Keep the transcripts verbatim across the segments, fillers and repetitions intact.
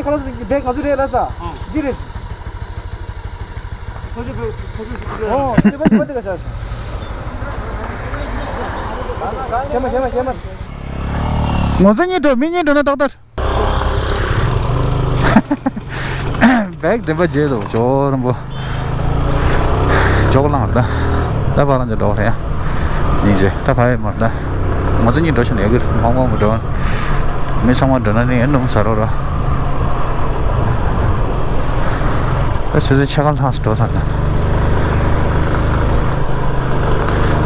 ཁ་ལག་ཟིག་བེག་ང་ཚོ་རེད་ལ་ས། ཨ། འདི་རེད། ཁོ་ཚོ་ཁོ་ཚོ་ཁོ་ཚོ་ཨོ་དེ་པ་དེ་པ་དེ་ག་ཆགས། ཁྱེད་མ་ཁྱེད་མ་ཁྱེད་མ། ངོ་ཚ་གཉིས་འགྲོ་མི་གཉིས་འགྲོ་ན་ཏག་ཏག་བེག་འདྲེན་པ་བརྗེད་འདུག་ཇོ་རིན་པོ། ཇོག་ལངས་རེད་ད། ད་བར་ལ་འཇོག་འགྲོ་རེད་ཡ། སྙིང་རྗེ་ད་ག་ཡེ་མ་རེད་ད། ང་ཚོ་གཉིས་འགྲོ་ཤི་ན་ཡག་གི་མང་མང་མི་འགྲོ། མི་ཚང་མ་འགྲོ་ན་ནི་ཨེ་ནུམ་ཟ་རོ་ར། ད་སོ་སོའི་ཆ་ག་ལྷག་འགྲོ་ཚར་ད།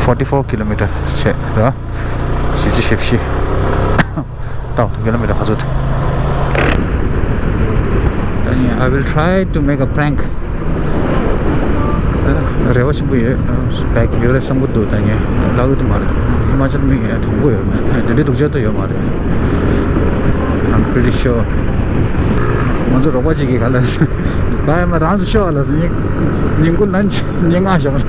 forty four kilometer ཆེ་ར། བཞི་བཅུ་ཞེ་བཞི། ད་ཁྱོད་ལ་མི་ལ་ཁ་ཚོད། ད་ནི་I will try to make a prank. རེ་བ་ཆེན་པོ་ཡོད། བེག་ཡོད་རེད་བསམ་གྱི་འདུག་ད་ནི་ལབ་ཀྱི་འདུག་མ་རེད། ཧི་མ་ཅལ་མི་དྲང་པོ་ཡོད་མེད་དེ་འདྲའི་སྡུག་ཅག་ཏུ་ཡོད་མ་རེད། I'm pretty sure. ང་ཚོ་རོགས་པ་གཅིག་གིས་ག་ལ་བ་ཡ་མ་རང་ཚོ་ཤོག་ལ་ཉིན་ཉིན་གུང་ལན་ཉིན་ལྔ་ཞོག་ལ།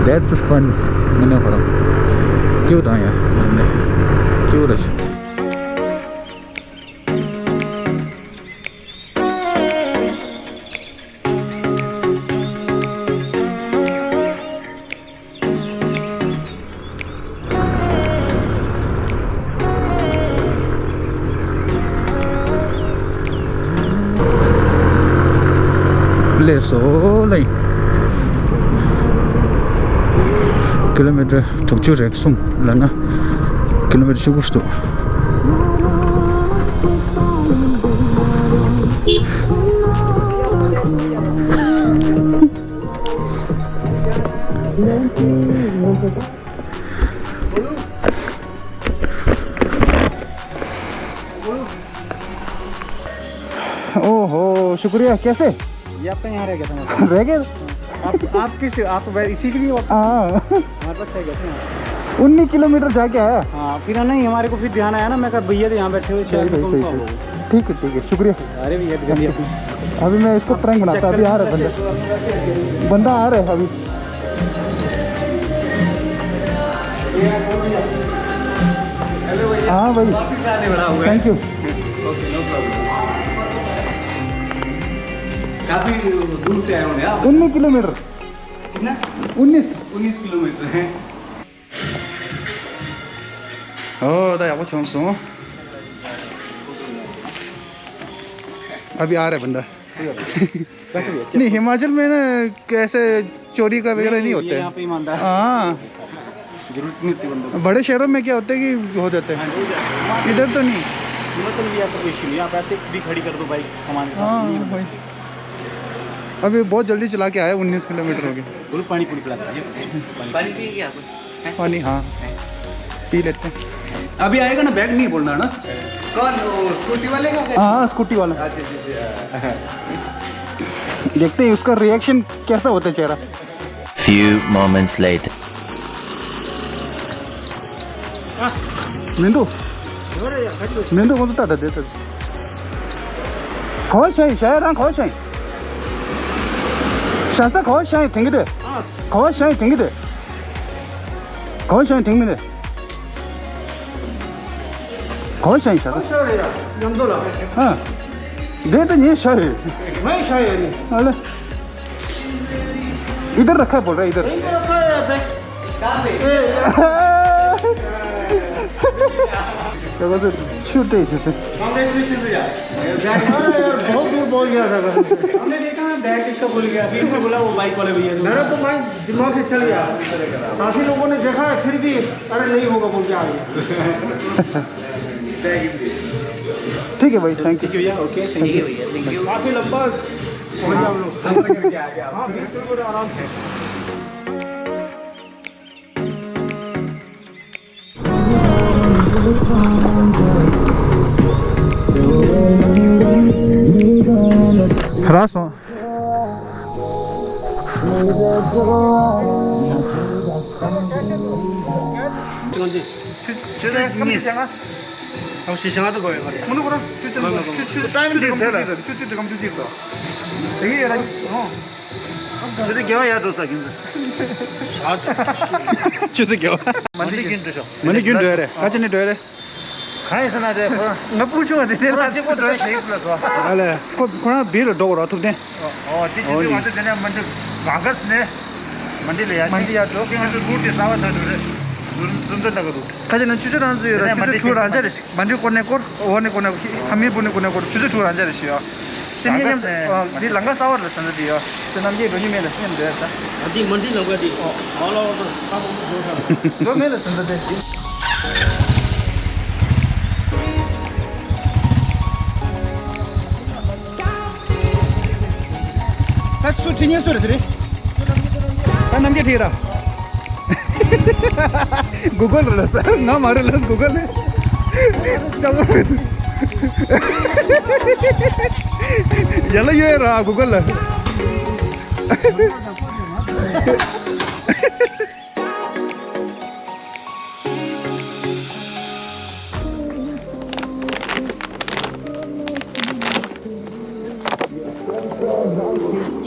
That's fun. ངས་ནས་ཁོ་རང་ཀིའུ་དང་ཡ་ནས་ཀིའུ་ར་ཞིག་ལས་སོ་ལེ། ཀི་ལོ་མི་ཊར་དྲུག་ཅུ་རེ་གསུམ་ལབ་ན་ཀི་ལོ་མི་ཊར་བཅུ་དགུ་འདུག ओहो, शुक्रिया। कैसे? ये आपका यहाँ रह गया था, मतलब। रह गया? आप, आप किस, आप वै-, इसी के लिए वापस? हाँ। हमारे पास रह गया था यहाँ। उन्नीस किलोमीटर जाके आया। हाँ, फिर नहीं, हमारे को फिर ध्यान आया ना, मैं कहा, "भैया तो यहाँ बैठे हुए, सही, शायद सही, उनको सही, उनका सही। होगा।" ठीक है, ठीक है, शुक्रिया। अरे भैया, तो कर दिया। अभी मैं इसको prank बनाता, अभी आ रहा है बंदा। बंदा आ रहा है अभी। हाँ भाई। Thank you. काफी दूर से आए होंगे आप। उन्नीस किलोमीटर। कितना? उन्नीस। उन्नीस किलोमीटर है। ओ, दा, आपको छोड़ सो। अभी आ रहा है बंदा। नहीं, हिमाचल में ना कैसे चोरी का वगैरह नहीं होता है। यहाँ पे ईमानदार। हाँ। जरूरत नहीं होती बंदों को। बड़े शहरों में क्या होता है कि हो जाते हैं। हाँ, इधर तो नहीं। हिमाचल भी ऐसा कोई इशू नहीं, आप ऐसे भी खड़ी कर दो बाइक सामान के साथ, हाँ, नहीं होता। वही। अभी बहुत जल्दी चला के आया, उन्नीस किलोमीटर हो गया। बोलो, पानी पूरी पिला दो। पानी पिएंगे आप? पानी, हाँ, पी लेते हैं। अभी आएगा ना, बैग नहीं बोलना ना। कौन, वो स्कूटी वाले का? हाँ, हाँ, स्कूटी वाला। अच्छा, अच्छा, अच्छा। देखते हैं उसका रिएक्शन कैसा होता है चेहरा। Few moments later. ꯃꯤꯟꯗꯨ꯫ ꯃꯤꯟꯗꯨ ꯀꯣꯟ ꯇ ꯇ ꯗꯦ ꯇ། ཁོ་ཤ་ཡི་ཤ་ཡ་རང་ཁོ་ཤ་ཡི། ཤ་ས་ཁོ་ཤ་ཡི་དེང་གི་དེ། ཁོ་ཤ་ཡི་དེང་གི་དེ། ཁོ་ཤ་ཡི་དེང་མི་དེ། ཁོ་ཤ་ཡི་ཤ་ས། ཨ། དེ་ད་ཉེ་ཤ་ཡི། ང་ཡི་ཤ་ཡི་ནི། ཨ་ལེ། इधर रखा है बोल रहा है, इधर। इधर रखा है, बैग। कहाँ पे? देखो तो छूटे इसे। Congratulations भैया। अरे यार, बहुत दूर पहुंच गया था कसम से। हमने देखा ना, बैग किसका भूल गया, फिर से बोला वो बाइक वाले भैया को। मेरा तो माइंड दिमाग से चल गया। साथी लोगों ने देखा है, फिर भी, अरे, नहीं होगा बोल के आ गया। ठीक है भाई, thank you। ठीक है भैया, OK, thank you। ठीक है भैया, thank you। काफी लंबा पहुंच गया हम लोग। हाँ, बीस किलोमीटर आराम से। རག་སོང་། ཆུ་ཚོད་བརྒྱད་པ་ཡར་འགྲོ་ས་ཡིན། ཆུ་ཚོད་བརྒྱད་པ། མ་འདི་རྒྱུན་འགྲོ་ཤོག་མ་འདི་རྒྱུན་འགྲོ་ཡ་རེད། ཁ་ཆེ་ནས་འགྲོ་ཡ་རེད། གང་ཡིན་ཟེར་ན་དེ་ཁོ་རང་ང་སྤུན་ཆུང་བ་དེ་དེ་ཁོ་རང་ལ་གཅིག་པོ་འགྲོ་ཡ་ཞིག་ལ་སོ། ཨ་ལས་ཁོ་ཁོ་རང་བིར་ལ་འགྲོ་དགོས་ར་ཐུབ་བསྟན། ཨོ་དེ་ཅི་ཨོ་ཅི་ཡིན། ང་ཚོ་དེ་ནས་མན་ཌི་གང་ག་སི་ནས་མན་ཌི་ཡར་འགྲོ། དེ་ང་ཚོ་རུ་ཊི་དེ་གསར་པ་ད་འགྲོ་རེད། ཟུར་ཟུར་འཛིན་ལ་ག་རུ་ཊི། ཁ་ཅིག་ན་ཆུ་ཚོད་རང་ཚོ་ཡོད་ར། ཆུ་ཚོད་དྲུག་རང་འཇགས་རེད་ཤག་མན་ཌི་ཀོ་ནས་སྐོར་ཨོ་ནས་ཀོ་ནས་ཧ་མི་པུར་ནས་ཀོ་ནས་སྐོར་ཆུ་ཚོད་དྲུག་རང་འཇགས་རེད་ཤག་ཡ། དེ་ནས་མཉམ་དུ་འདི་ལམ་ཁ་གསར་པ་རེད་ཟེར་འདུག་དེ་ཡ། དེ་རྣམ་རྒྱལ་འགྲོ་མྱོང་མེད་ལ་སེམས་འདོད་ས། འདི་མན་ཌི་ལམ་ཁ་དེ་ཨོ་ཨ་ལ་བ་ས་ཁ་པོ་འགྲོ་ས་འགྲོ་མེད་ལ་ཟེར་འདུག་དེ། ད་སུ་ཁྲིད་ཉན་སུ་རེད་དེ་རེད། ད་རྣམ་རྒྱལ་ཁྲིད་ར། གུ་གལ་རེད་ལ་ས་ང་མ་རེད་ལ་གུ་གལ་ནི། ལྕགས་པོ་རེད། ཡ་ལ་ཡོད་ར་གུ་གལ་ལ།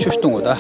ཆུ་གཏོང་བ་ད།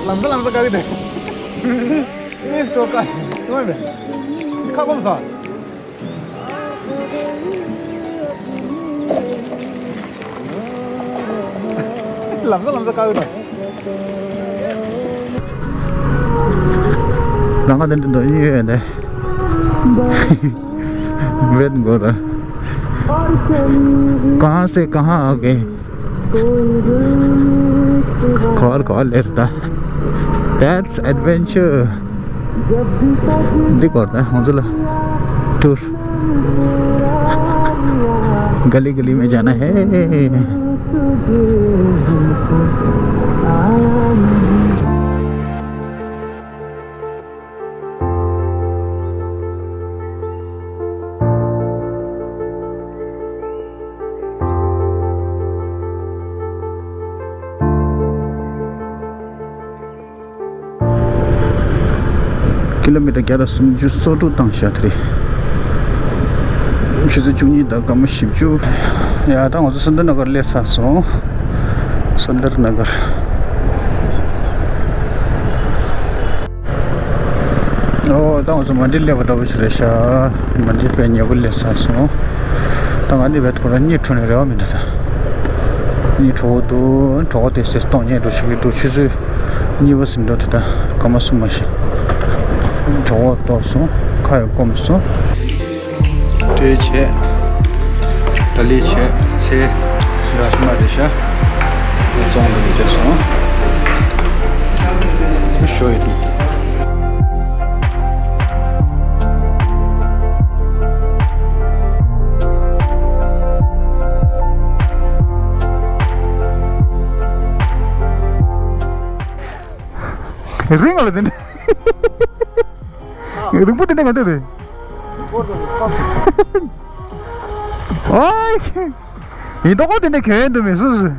ལམ་ས་ལམ་ས་དཀའ་གི་འདུག་ཨེ་སྟོ་དཀའ། ཁ་སྐོམ་སོང་། ལམ་ས་ལམ་ས་དཀའ་གི་འདུག་ལམ་ཁ་འདི་འདི་འདུག་ཡིན་ཡོད་འདི། ཝེད་གོ་ར། कहाँ से कहाँ आ गए? ཁོར་ཁོར་ལེར་ད། That's adventure. འདི་གོ་ར་ད་ང་ཚོ་ལ་ཊུར། गली गली में जाना है. ཀི་ལོ་མི་ཊར་བརྒྱ་དང་སུམ་ཅུ་སོ་དྲུག་བཏང་བཞག་དེ་རེད། ཆུ་ཚོད་བཅུ་གཉིས་དང་སྐར་མ་བཞི་བཅུ། ཡ་ད་ང་ཚོ་སུན་དར་ན་གར་སླེབས་ཚར་སོང་། སུན་དར་ན་གར། ཨོ་ད་ང་ཚོ་མན་ཌི་སླེབས་པ་འདྲ་པོ་ཞིག་རེད་ཤག་མན་ཌི་དཔེ་ཉེ་པོ་སླེབས་ཚར་སོང་། ད་ང་འདི་བས་ཐོ་ར་གཉིད་ཁྲོ་ནས་རེ་བ་མི་འདུག་ད། གཉིད་ཁྲོ་བོ་འདུག་གྲོད་ཁོག་དེ་སེ་སྟོང་ཉལ་འགྲོ་ཞིག་གི་འདུག་ཆུ་ཚོད་གཉིས་པ་ཟིན་འགྲོ་ད། ད་སྐར་མ་གསུམ་མ་ཤི། གྲོད་ཁོག་ལྟོགས་སོང་། ཁ་ཡང་སྐོམ་སོང་། སྤྲོད་བྱས། ད་ལི་བྱས་ཚེ་ར་ཤི་མ་རེད་ཤག་ཨུ་ཙོང་དུ་མི་བྱས་སོང་། ཤོ་ཡི་འདུག་རིང་ལ་དེ་འདྲ། རིང་པོ་དེ་འདྲ་ག་འདྲ་རེད། ཨོའི། ཡིན་མདོག་ཁ་དེ་འདྲ་གྱོན་འདུག་མི་སུ་སུ།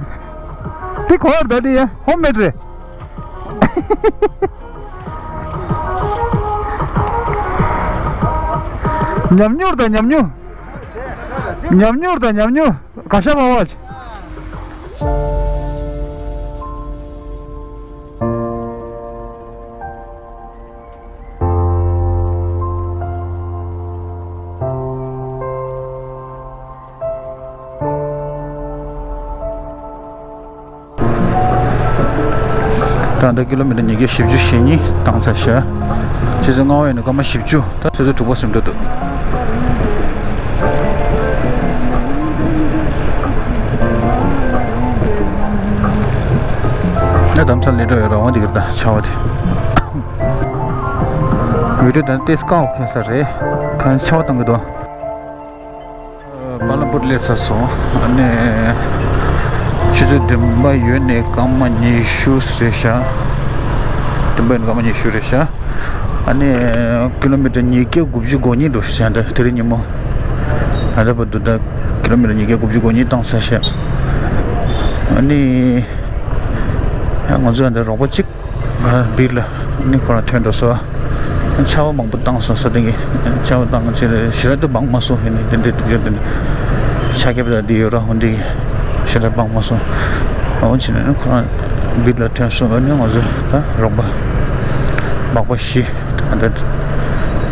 དེ་གོ་བར་ད་དེ་ཡ་ཧོམ་མེད་རེད། ཉམས་མྱོང་དང་ཉམས་མྱོང་། ཉམས་མྱོང་དང་ཉམས་མྱོང་། ག་ཤ་བ་བ། ད་ལྟ་ཀི་ལོ་མི་ཊར་ཉིས་བརྒྱ་བཞི་བཅུ་ཞེ་གཉིས་བཏང་ཚར་ཤག་ཆུ་ཚོད་ལྔ་པ་ཡིན་ན་སྐར་མ་བཞི་བཅུ། ད་ཆུ་ཚོད་དྲུག་པ་ཟིན་འགྲོ་འདུག་ང་དམ་ས་ལས་འགྲོ་ཡོད་རང་དབང་འདི་གར་ད་ཆར་པ་དེ། བི་ཌིའོ་དང་ཏེས་ཀའོ་ཁེ་ས་རེད། ཁན་ཆར་པ་བཏང་གི་འདུག་པ་ལམ་པུར་ སླེབས་ཚར་སོང་། ཨ་ནི་ཆུ་ཚོད་བདུན་པ་ཡོལ་ནས་སྐར་མ་ཉི་ཤུ་རེད་ཤག་བདུན་པ་ཡོལ་ནས་སྐར་མ་ཉི་ཤུ་རེད་ཤག་ཨ་ནི་ཀི་ལོ་མི་ཊར་ཉིས་བརྒྱ་དགུ་བཅུ་གོ་གཉིས་འགྲོ་ཤག་ད་དེ་རིང་ཉིན་མོ། ད་ལྟ་བར་དུ་ད་ཀི་ལོ་མི་ཊར་ཉིས་བརྒྱ་དགུ་བཅུ་གོ་གཉིས་བཏང་ཚར་ཤག་ཨ་ནི་ང་ཚོ་ད་རོགས་པ་གཅིག་བིར་ལ་ནི་ཁོ་རང་ཐོན་འགྲོ་སོང་། ཆར་པ་མང་པོ་བཏང་སོང་ས་དེ་གི་ཆར་པ་བཏང་ཕྱིར་ཞེ་དྲག་ཏུ་འབག་མ་སོང་། ཧེ་ནི་དེ་འདྲའི་དུག་ཅག་དེ་འདྲ་ཆ་རྐྱབ་ད་དེ་ཡོད་ར། འོན་ཏེ་ཞེ་དྲག་འབག་མ་སོང་། འོན་ཕྱིན་ནས་ཁོ་རང་བིར་ལ་ཐོན་སོང་། ཨ་ནི་ང་ཚོ་ད་རོགས་པ་སྦག་པ་བཞི་ད་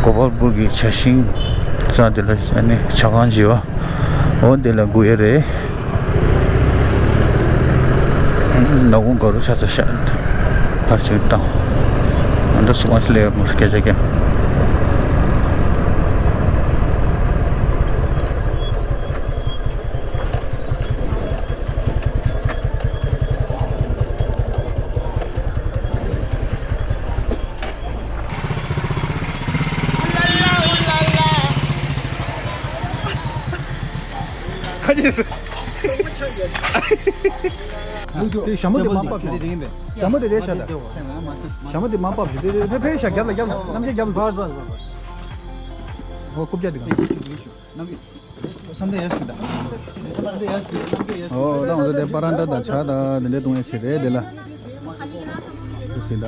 གོ་པལ་པུར་གྱི་བྱ་ཤིང་རྩ་དེ་ལ་ཨ་ནི་བྱ་ཁང་བྱེད་པ་འོ་དེ་ལ་སྒུག་ཡ་རེད། ནག་ཁུང་དགའ་རུ་ཆ་ཚ་ཤ་ཕར་ཕྱིན་བཏང་། ཨ་འདྲ་སུ་གང་ཞིག་ལས་མོ་སྐད་ཆ་རྒྱབ། ཁ་ཅིག་སུ། དེ་ཞྭ་མོ་དེ་མ་ཕབ་ཤོག་ཞྭ་མོ་དེ་རེད་ཤག་ད། ཞྭ་མོ་དེ་མ་ཕབ་ཤོག་དེ་དེ་དེ་ཕེ་ཕེ་ཤག་རྒྱབ་ལ་རྒྱབ་ལ་རྣམ་རྒྱལ་རྒྱབ་ལ། ཨོ་རྐུབ་བཀྱག་དེ་ག་ཨོ་ད་ང་ཚོ་དེ་པ་རན་ཏ་དང་ཇ་དང་དེ་འདྲ་བཏུང་ཡས་ཞིག་རེད་དེ་ལ། འདུག་སེ་ལ།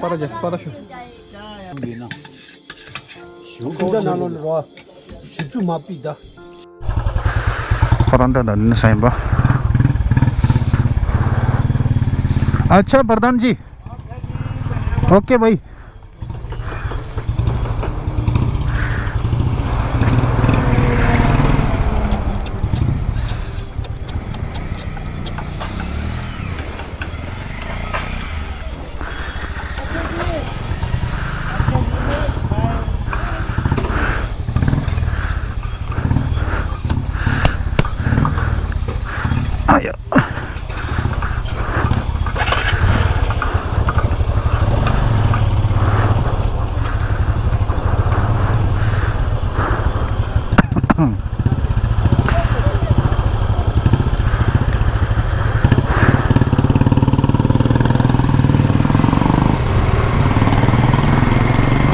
པ་ར་རྒྱ་སི་པ་ར་ཤོ། ཁྱིམ་བདག་ནང་ལོགས་ལ་རོ། བཞི་བཅུ་མ་པི་ད། ཁོ་རང་ད་ད་ནི་ས་ཡིན་པ། अच्छा प्रधान जी। ओके भाई। ཨ་ཡ།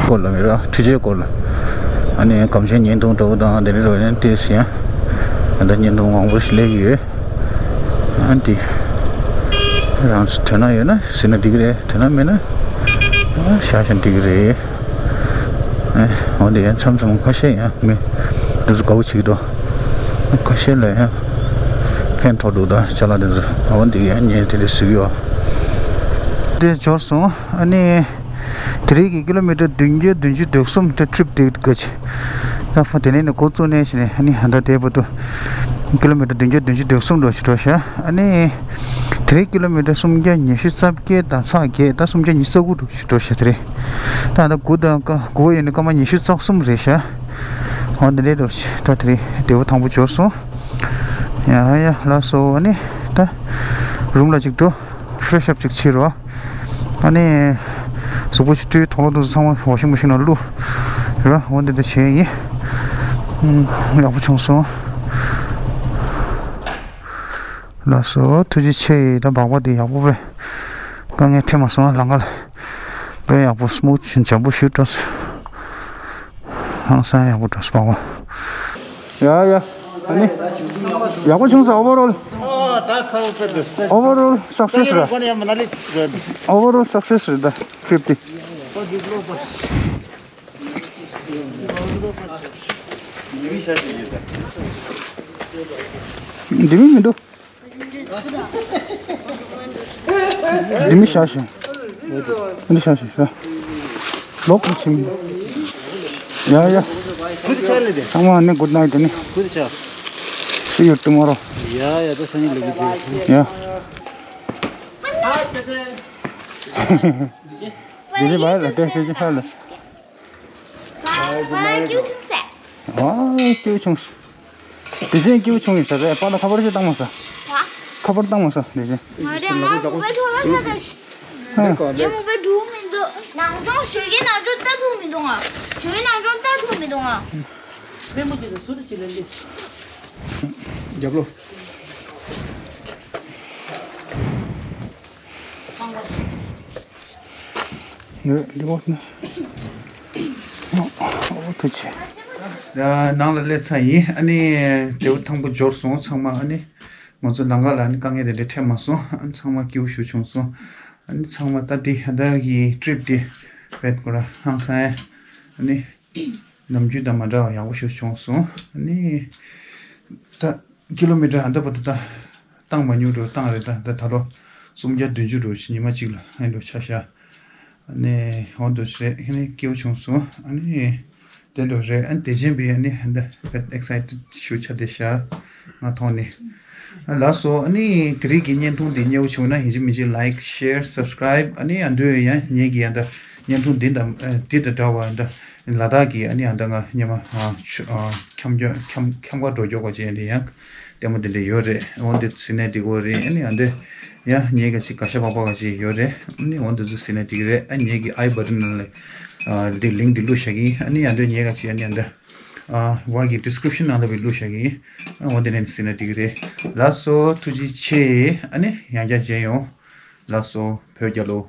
སྐོར་ལ་མི་ར་འཕྲུལ་ཆས་སྐོར་ལ། ཨ་ནི་སྒམ་ཆེན་བརྙན་ཐུང་འདྲ་བོ་དང་དེ་འདྲ་རོ་ཡན་ཏེ་སི་ཡ། ཨ་ད་བརྙན་ཐུང་མང་པོ་ཞིག་སླེབས་ཀྱི་ཡོད། ཨ་འདི་རང་ཚོ་དོན་ན་ཡོད་ན་ཟིན་ན་འགྲིག་གི་རེད། དོན་ན་མེད་ན་ཨ་བཞག་བཞག་འགྲིག་གི་རེད། ཨ་འོ་འདི་ཡང་མཚམས་མཚམས་ཁ་ཤས་ཡང་མི་འདི་ཚོ་དགའ་བོ་བྱེད་ཀྱི་འདུག་ཁ་ཤས་ལ་ཡང་ཕན་ཐོགས་འདུག་ད་ཅ་ལག་འདི་ཚོ་འོ་འདི་ཡང་ཉན་དེ་འདྲ་ཟེར་གྱི་ཡོད། འདི་འབྱོར་སོང་། ཨ་ནི། དེ་རིང་གི་ཀི་ལོ་མི་ཊར་བདུན་བརྒྱ་བདུན་ཅུ་དོན་གསུམ་དེ་ཊི་རིབ་དེ་ག་ཅི། ད་ཕ་དེ་ནས་ནི་འགོ་བཙུགས་ནས་ཞིག་ནས་ཨ་ནི་ཧ་ད་དེ་བར་དུ་ཀི་ལོ་མི་ཊར་བདུན་བརྒྱ་བདུན་ཅུ་དོན་གསུམ་འགྲོ་ཞིག་འགྲོ་ཤག་ཨ་ནི་དེ་རིང་ཀི་ལོ་མི་ཊར་སུམ་བརྒྱ་ཉི་ཤུ་རྩ་བརྒྱད་དང་ཚེག་བརྒྱད་ད་སུམ་བརྒྱ་ཉི་ཤུ་རྩ་དགུ་འགྲོ་ཞིག་འགྲོ་ཤག་དེ་རིང་ད་ད་དགུ་དང་ཀ་དགུ་ཡོད་ནི་སྐར་མ་ཉི་ཤུ་རྩ་གསུམ་རེད་ཤག་འོ་འདི་འདྲས་འགྲོ་ཞིག་ད་དེ་རིང་དེ་བོ་དང་པོ་འབྱོར་སོང་། ཡ་ཡ་ལགས་སོ། ཨ་ནི་ད་རུམ་ལ་ཅིག་འགྲོ། ཕི་རེ་ཤི་ཨབ་ཅིག་བྱེད་རོགས། ཨ་ནི་གཟུགས་པོ་ཞིག་བཀྲུས། དུག་ལོག་དུག་ཚང་མ་ཝ་ཤིང་མེ་ཤིན་ནང་བླུགས་རོགས། འོ་འདི་འདྲ་བྱས་ཡིན། ཨུམ། ཡག་པོ་བྱུང་སོང་། ལགས་སོ། ཐུགས་རྗེ་ཆེ་ཡིན། ད་སྦག་སྦག་འདི་ཡག་པོ་དཔེ་དཀའ་ངལ་འཕྲད་མ་སོང་། ལམ་ཁ་ལ་དཔེ་ཡག་པོ་སི་མུ་ཐི་ཞིང་འཇམ་པོ་ཞིག་འགྲོ་སོང་། ཧང་སང་ཡག་པོ་འགྲོ་སོང་། སྦག་སྦག་ཡ་ཡ། ཨ་ནི། ཡག་པོ་བྱུང་སོང་། ཨོ་བར་ཨོལ། ཨོ་ད་ཚ་བོ་ཚ་འདུག་ཨོ་བར་ཨོལ་སག་སེ་རེད། ཨོ་བར་ཨོལ་སག་སེ་རེད་ད་ཊི་རིབ་དེ། འདི་མི་མི་འདུག་འདི་མི་ཤ་ཞིང་། འདི་ཤ་ཞིང་ཤ། ལོག་གི་ཆིང་། ཡ་ཡ། ཚང་མ་ནི་good night ནི། See you tomorrow. ཡ་ཡ། ད་སང་ཉིན་ལེགས་གི་ཡ། འདི་ནི་བ་ལ་དེ་ཁྱེད་ཀྱི་ཧ་ལ། ཨ་ཀྱུ་ཆུང་སེ། ཨ་ཀྱུ་ཆུང་སེ། དེ་བཞིན་ཀྱུ་ཆུང་ཡིན་ས་རེད། པ་ལ་ཁ་པར་ཞིག་བཏང་མ་ས། ཧ། ཁ་པར་བཏང་མ་ས་དེ་བཞིན། ང་རེ་ང་མོ་བའི་འགྲོ་ལ་ས་ད་ཤི། ཧ། ཡ་མོ་བའི་འགྲོ་མིན། ནང་སྦྱོང་ཞོགས་ཀའི་ནང་སྦྱོང་ལྟ་ཐུབ་མི་འདུག་ང་། ཞོགས་ཀའི་ནང་སྦྱོང་ལྟ་ཐུབ་མི་འདུག་ང་། རྒྱབ་ལོགས། ནི་ལི་བོ་ནི། ཨོ་ཐུགས་རྗེ་ཆེ། ནང་ལ་སླེབས་ཚར་ཡིན། ཨ་ནི་དེའུ་ཐང་པོ་འབྱོར་སོང་། ཚང་མ་ཨ་ནི་ང་ཚོ་ལམ་ཁ་ལ་ཨ་ནི་དཀའ་ངལ་དེ་འདྲ་འཕྲད་མ་སོང་། ཨ་ནི་ཚང་མ་སྐྱིད་པོ་ཞིག་བྱུང་སོང་། ཨ་ནི་ཚང་མ་ད་འདི་ཧ་ད་གི་ཊི་རིབ་དེ་བེད་ཁོ་ར་ཧང་སང་ཨ་ནི། ནམ་རྒྱུན་དང་མ་འདྲ་བ་ཡག་པོ་ཞིག་བྱུང་སོང་། ཨ་ནི་ད་ཀི་ལོ་མི་ཊར་ཨ་འདྲ་པོ་དེ་ད་བཏང་མ་མྱོང་འགྲོ། བཏང་རེད། ད་ད་ད་ལོ་སུམ་བརྒྱ་བདུན་ཅུ་འགྲོ་ཞིག་ཉི་མ་གཅིག་ལ་ཨ་འགྲོ་ཆ་བཞག་ཨ་ནི་འོ་འདུག་རེད། ཨ་ནི་སྐྱིད་པོ་བྱུང་སོང་། ཨ་ནི་དེ་འགྲོ་རེད། ཨ་ནི་དེ་བཞིན་པའི་ཨ་ནི་ད་ཨེག་སའི་ཊེཌ་ཞིག་ཆགས་བསྡད་ཤག་ང་མཐོང་ནས། ལགས་སོ། ཨ་ནི་དེ་རིང་གི་བརྙན་ཐུང་འདི་མཉེས་པོ་བྱུང་ན་ཡིན་གཅིག་མིན་གཅིག་ལའིཀ་ཤེར་སབ་སི་ཀ་རའིབ། ཨ་ནི་ཨ་འདོད་ཡང་ངེད་ཀྱི་ཨ་ད་བརྙན་ཐུང་འདི་དང་འདི་དང་འདྲ་བ་ཨ་ད་ལ་དྭགས་ཀྱི་ཨ་ནི་ཨ་ད་ང་སྔོན་མ་ཁྱམས་ཁྱམས་ཁྱམས་ཁ་འགྲོ་མགྱོགས་པ་ཅན་འདི་ཡང་ལྟད་མོ་འདི་འདྲ་ཡོད་རེད། འོ་འདི་གཟིགས་ན་འགྲིག་གི་རེད། ཨ་ནི་ཨ་འདི་ཡང་ངེད་ཀྱི་ག་ཤ་པག་པ་ག་ཅིག་ཡོད་རེད། ཨ་ནི་འོ་འདི་ཚོ་གཟིགས་ན་འགྲིག་གི་རེད། ཨ་ངེད་ཀྱི་ཨའི་བ་ཊན་ནང་ལ་འདི་ལིང་འདི་བླུགས་བཞག་གི་ཡིན། ཨ་ནི་ཨ་འདི་ངེད་ཀ་ཅིག་ཨ་ནི་ཨ་ད། ཨ་བར་གྱི་ཌི་སི་ཀི་རིབ་ཤན་ནང་ལ་བི་བླུགས་བཞག་གི་ཡིན། ཨ་འོ་དེ་ནས་ཟིན་ན་འགྲིག་གི་རེད། ལགས་སོ། ཐུགས་རྗེ་ཆེ། ཨ་ནི་ཡང་བསྐྱར་མཇལ་ཡོང་། ལགས་སོ། བོད་རྒྱལ་ལོ།